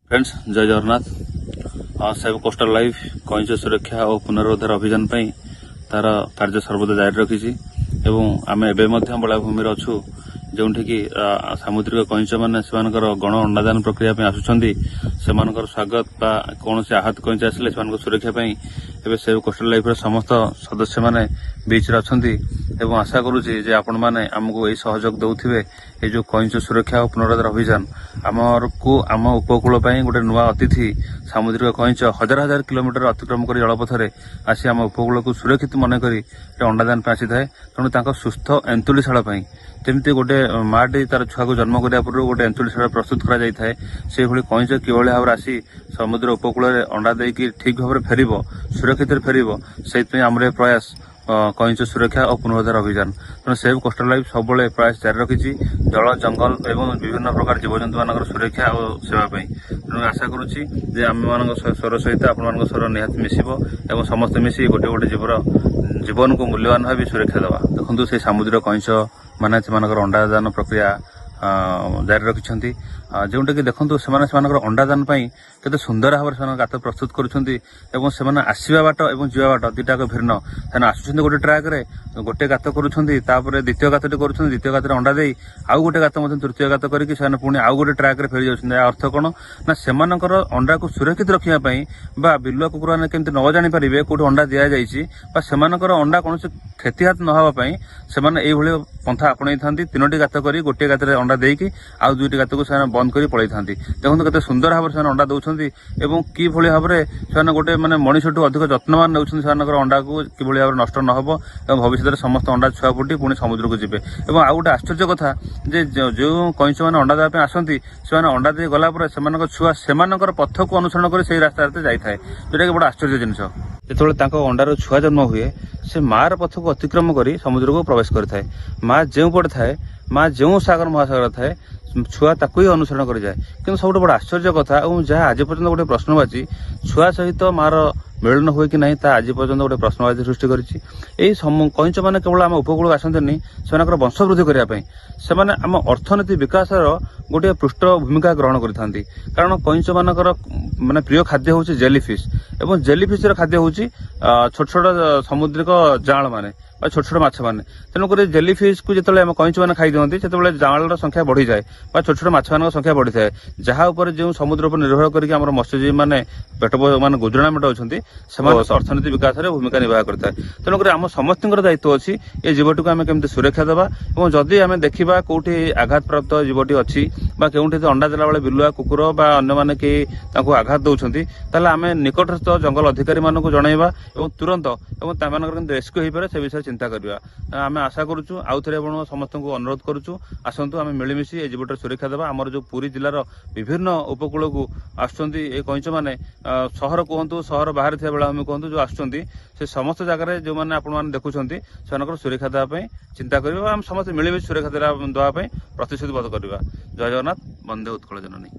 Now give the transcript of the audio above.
Friends, ଜୟ Jagannath. Save coastal life କଇଁଚ ସୁରକ୍ଷା ଓ ପୁନରୁଦ୍ଧାର ଅଭିଯାନ ପାଇଁ ତାର କାର୍ଯ୍ୟ ସର୍ବଦା ଜାରି ରଖିଛି ଏବଂ ଆମେ ଏବେ ମଧ୍ୟ ବେଳାଭୂମିରେ ଅଛୁ, ଯେଉଁଠିକି ସାମୁଦ୍ରିକ କଇଁଚମାନେ ସେମାନଙ୍କର ଗଣ ଅଣ୍ଡାଦାନ ପ୍ରକ୍ରିୟା ପାଇଁ ଆସୁଛନ୍ତି। ସେମାନଙ୍କର ସ୍ୱାଗତ ବା କୌଣସି ଆହତ କଇଁଚ ଆସିଲେ ସେମାନଙ୍କ ସୁରକ୍ଷା ପାଇଁ ଏବେ ସେଭ୍ କୋଷ୍ଟାଲ ଲାଇଫ୍ର ସମସ୍ତ ସଦସ୍ୟମାନେ ବିଚ୍ରେ ଅଛନ୍ତି ଏବଂ ଆଶା କରୁଛି ଯେ ଆପଣମାନେ ଆମକୁ ଏହି ସହଯୋଗ ଦେଉଥିବେ। ଏଇ ଯେଉଁ କଇଁଚ ସୁରକ୍ଷା ଓ ପୁନରୁଦ୍ଧାର ଅଭିଯାନ, ଆମକୁ ଆମ ଉପକୂଳ ପାଇଁ ଗୋଟେ ନୂଆ ଅତିଥି ସାମୁଦ୍ରିକ କଇଁଚ ହଜାର ହଜାର କିଲୋମିଟର ଅତିକ୍ରମ କରି ଜଳପଥରେ ଆସି ଆମ ଉପକୂଳକୁ ସୁରକ୍ଷିତ ମନେ କରି ଗୋଟେ ଅଣ୍ଡାଦାନ ପାଇଁ ଆସିଥାଏ। ତେଣୁ ତାଙ୍କ ସୁସ୍ଥ ଏନ୍ତୁଳିଶାଳ ପାଇଁ ଯେମିତି ଗୋଟେ ମାଟି ତାର ଛୁଆକୁ ଜନ୍ମ କରିବା ପୂର୍ବରୁ ଗୋଟେ ଏନ୍ତୁଳିଶାଳ ପ୍ରସ୍ତୁତ କରାଯାଇଥାଏ, ସେଇଭଳି କଇଁଚ କିଭଳି ଭାବରେ ଆସି ସମୁଦ୍ର ଉପକୂଳରେ ଅଣ୍ଡା ଦେଇକି ଠିକ୍ ଭାବରେ ଫେରିବ, ସୁରକ୍ଷିତରେ ଫେରିବ, ସେଇଥିପାଇଁ ଆମର ଏ ପ୍ରୟାସ କଇଁଚ ସୁରକ୍ଷା ଓ ପୁନରୁଦ୍ଧାର ଅଭିଯାନ। ତେଣୁ ସେଭ୍ କୋଷ୍ଟାଲ ଲାଇଫ୍ ସବୁବେଳେ ପ୍ରୟାସ ଜାରି ରଖିଛି ଜଳ, ଜଙ୍ଗଲ ଏବଂ ବିଭିନ୍ନ ପ୍ରକାର ଜୀବଜନ୍ତୁମାନଙ୍କର ସୁରକ୍ଷା ଓ ସେବା ପାଇଁ। ତେଣୁ ଆଶା କରୁଛି ଯେ ଆମମାନଙ୍କ ସ୍ୱର ସହିତ ଆପଣମାନଙ୍କ ସ୍ୱର ନିହାତି ମିଶିବ ଏବଂ ସମସ୍ତେ ମିଶି ଗୋଟେ ଗୋଟେ ଜୀବର ଜୀବନକୁ ମୂଲ୍ୟବାନ ଭାବି ସୁରକ୍ଷା ଦେବା। ଦେଖନ୍ତୁ, ସେଇ ସାମୁଦ୍ରିକ କଇଁଚ ମାନେ ସେମାନଙ୍କର ଅଣ୍ଡାଦାନ ପ୍ରକ୍ରିୟା ଜାରି ରଖିଛନ୍ତି, ଯେଉଁଟାକି ଦେଖନ୍ତୁ, ସେମାନେ ସେମାନଙ୍କର ଅଣ୍ଡାଦାନ ପାଇଁ କେତେ ସୁନ୍ଦର ଭାବରେ ସେମାନଙ୍କ ଗାତ ପ୍ରସ୍ତୁତ କରୁଛନ୍ତି ଏବଂ ସେମାନେ ଆସିବା ବାଟ ଏବଂ ଯିବା ବାଟ ଦୁଇଟାକ ଭିନ୍ନ। ସେମାନେ ଆସୁଛନ୍ତି ଗୋଟେ ଟ୍ରାକରେ, ଗୋଟେ ଗାତ କରୁଛନ୍ତି, ତାପରେ ଦ୍ୱିତୀୟ ଗାତଟି କରୁଛନ୍ତି, ଦ୍ୱିତୀୟ ଗାତରେ ଅଣ୍ଡା ଦେଇ ଆଉ ଗୋଟେ ଗାତ ମଧ୍ୟ ତୃତୀୟ ଗାତ କରିକି ସେମାନେ ପୁଣି ଆଉ ଗୋଟେ ଟ୍ରାକରେ ଫେରି ଯାଉଛନ୍ତି। ଏହା ଅର୍ଥ କଣ ନା ସେମାନଙ୍କର ଅଣ୍ଡାକୁ ସୁରକ୍ଷିତ ରଖିବା ପାଇଁ ବା ବିଲୁଆ କୁକୁରମାନେ କେମିତି ନ ଜାଣିପାରିବେ କୋଉଠି ଅଣ୍ଡା ଦିଆଯାଇଛି ବା ସେମାନଙ୍କର ଅଣ୍ଡା କୌଣସି କ୍ଷତିଘାତ ନ ହେବା ପାଇଁ ସେମାନେ ଏଇଭଳି ପନ୍ଥା ଆପଣେଇଥାନ୍ତି। ତିନୋଟି ଗାତ କରି ଗୋଟିଏ ଗାତରେ ଅଣ୍ଡା ଦେଇକି ଆଉ ଦୁଇଟି ଗାତକୁ ସେମାନେ ବନ୍ଦ କରି ପଳେଇଥାନ୍ତି। ଦେଖନ୍ତୁ, କେତେ ସୁନ୍ଦର ଭାବରେ ସେମାନେ ଅଣ୍ଡା ଦଉଛନ୍ତି ଏବଂ କିଭଳି ଭାବରେ ସେମାନେ ଗୋଟେ ମାନେ ମଣିଷଠୁ ଅଧିକ ଯତ୍ନବାନ ନେଉଛନ୍ତି ସେମାନଙ୍କର ଅଣ୍ଡାକୁ କିଭଳି ଭାବରେ ନଷ୍ଟ ନ ହେବ ଏବଂ ଭବିଷ୍ୟତରେ ସମସ୍ତ ଅଣ୍ଡା ଛୁଆ ଫୁଟି ପୁଣି ସମୁଦ୍ରକୁ ଯିବେ। ଏବଂ ଆଉ ଗୋଟେ ଆଶ୍ଚର୍ଯ୍ୟ କଥା ଯେ ଯେଉଁ କଇଁଚମାନେ ଅଣ୍ଡା ଦେବା ପାଇଁ ଆସନ୍ତି, ସେମାନେ ଅଣ୍ଡା ଦେଇ ଗଲା ପରେ ସେମାନଙ୍କ ଛୁଆ ସେମାନଙ୍କର ପଥକୁ ଅନୁସରଣ କରି ସେଇ ରାସ୍ତାରେ ଯାଇଥାଏ, ଯୋଉଟାକି ବଡ଼ ଆଶ୍ଚର୍ଯ୍ୟ ଜିନିଷ। ଯେତେବେଳେ ତାଙ୍କ ଅଣ୍ଡାରୁ ଛୁଆ ଜନ୍ମ ହୁଏ, ସେ ମାର ପଥକୁ ଅତିକ୍ରମ କରି ସମୁଦ୍ରକୁ ପ୍ରବେଶ କରିଥାଏ। ମା ଯେଉଁ ପଟେ ଥାଏ, ମା ଯେଉଁ ସାଗର ମହାସାଗର ଥାଏ, ଛୁଆ ତାକୁ ହିଁ ଅନୁସରଣ କରିଯାଏ। କିନ୍ତୁ ସବୁଠୁ ବଡ଼ ଆଶ୍ଚର୍ଯ୍ୟ କଥା ଏବଂ ଯାହା ଆଜି ପର୍ଯ୍ୟନ୍ତ ଗୋଟେ ପ୍ରଶ୍ନବାଚୀ, ଛୁଆ ସହିତ ମାର ମିଳନ ହୁଏ କି ନାହିଁ, ତାହା ଆଜି ପର୍ଯ୍ୟନ୍ତ ଗୋଟେ ପ୍ରଶ୍ନବାଚୀ ସୃଷ୍ଟି କରିଛି। ଏହି କଇଁଚମାନେ କେବଳ ଆମ ଉପକୂଳକୁ ଆସନ୍ତିନି ସେମାନଙ୍କର ବଂଶ ବୃଦ୍ଧି କରିବା ପାଇଁ, ସେମାନେ ଆମ ଅର୍ଥନୀତି ବିକାଶର ଗୋଟିଏ ପୃଷ୍ଠ ଭୂମିକା ଗ୍ରହଣ କରିଥାନ୍ତି। କାରଣ କଇଁଚମାନଙ୍କର ମାନେ ପ୍ରିୟ ଖାଦ୍ୟ ହେଉଛି ଜେଲି ଫିସ୍ ଏବଂ ଜେଲି ଫିସ୍ର ଖାଦ୍ୟ ହେଉଛି ଛୋଟ ଛୋଟ ସାମୁଦ୍ରିକ ଜାଆଁଳ ମାନେ ବା ଛୋଟ ଛୋଟ ମାଛ ମାନେ। ତେଣୁକରି ଜେଲି ଫିସ୍କୁ ଯେତେବେଳେ ଆମ କଇଁଚମାନେ ଖାଇ ଦିଅନ୍ତି, ସେତେବେଳେ ଜାଆଁଳର ସଂଖ୍ୟା ବଢିଯାଏ ବା ଛୋଟ ଛୋଟ ମାଛମାନଙ୍କ ସଂଖ୍ୟା ବଢିଥାଏ, ଯାହା ଉପରେ ଯେଉଁ ସମୁଦ୍ର ଉପରେ ନିର୍ଭର କରିକି ଆମର ମତ୍ସ୍ୟଜୀବୀ ମାନେ ପେଟ ମାନେ ଗୁଜୁରାଣ ମେଣ୍ଟାଉଛନ୍ତି, ସେମାନେ ଅର୍ଥନୀତି ବିକାଶରେ ଭୂମିକା ନିର୍ବାହ କରିଥାଏ। ତେଣୁକରି ଆମ ସମସ୍ତଙ୍କର ଦାୟିତ୍ୱ ଅଛି ଏ ଜୀବଟିକୁ ଆମେ କେମିତି ସୁରକ୍ଷା ଦେବା ଏବଂ ଯଦି ଆମେ ଦେଖିବା କୋଉଠି ଆଘାତପ୍ରାପ୍ତ ଜୀବଟି ଅଛି ବା କେଉଁଠି ଅଣ୍ଡା ଦେଲା ବେଳେ ବିଲୁଆ, କୁକୁର ବା ଅନ୍ୟମାନେ କେହି ତାଙ୍କୁ ଆଘାତ ଦଉଛନ୍ତି, ତାହେଲେ ଆମେ ନିକଟସ୍ଥ ଜଙ୍ଗଲ ଅଧିକାରୀମାନଙ୍କୁ ଜଣାଇବା ଏବଂ ତୁରନ୍ତ ଏବଂ ସେମାନଙ୍କର କେମିତି ରେସ୍କ୍ୟୁ ହେଇପାରେ, ସେ ବିଷୟରେ ଚିନ୍ତା କରିବା। ଆମେ ଆଶା କରୁଛୁ, ଆଉ ଥରେ ଆପଣ ସମସ୍ତଙ୍କୁ ଅନୁରୋଧ କରୁଛୁ, ଆସନ୍ତୁ ଆମେ ମିଳିମିଶି ଏ ଜୀବଟିର ସୁରକ୍ଷା ଦେବା। ଆମର ଯୋଉ ପୁରୀ ଜିଲ୍ଲାର ବିଭିନ୍ନ ଉପକୂଳକୁ ଆସୁଛନ୍ତି ଏ କଇଁଚମାନେ, ସହର କୁହନ୍ତୁ, ସହର ବାହାରେ ଥିବା ବେଳାଭୂମି କୁହନ୍ତୁ, ଯୋଉ ଆସୁଛନ୍ତି, ସେ ସମସ୍ତ ଜାଗାରେ ଯୋଉମାନେ ଆପଣମାନେ ଦେଖୁଛନ୍ତି, ସେମାନଙ୍କର ସୁରକ୍ଷା ଦେବା ପାଇଁ ଚିନ୍ତା କରିବା ବା ଆମେ ସମସ୍ତେ ମିଳିମିଶି ସୁରକ୍ଷା ଦେବା ପାଇଁ ପ୍ରତିଶ୍ରୁତିବଦ୍ଧ କରିବା। ଜୟ ଜଗନ୍ନାଥ, ବନ୍ଦେ ଉତ୍କଳ ଜନନୀ।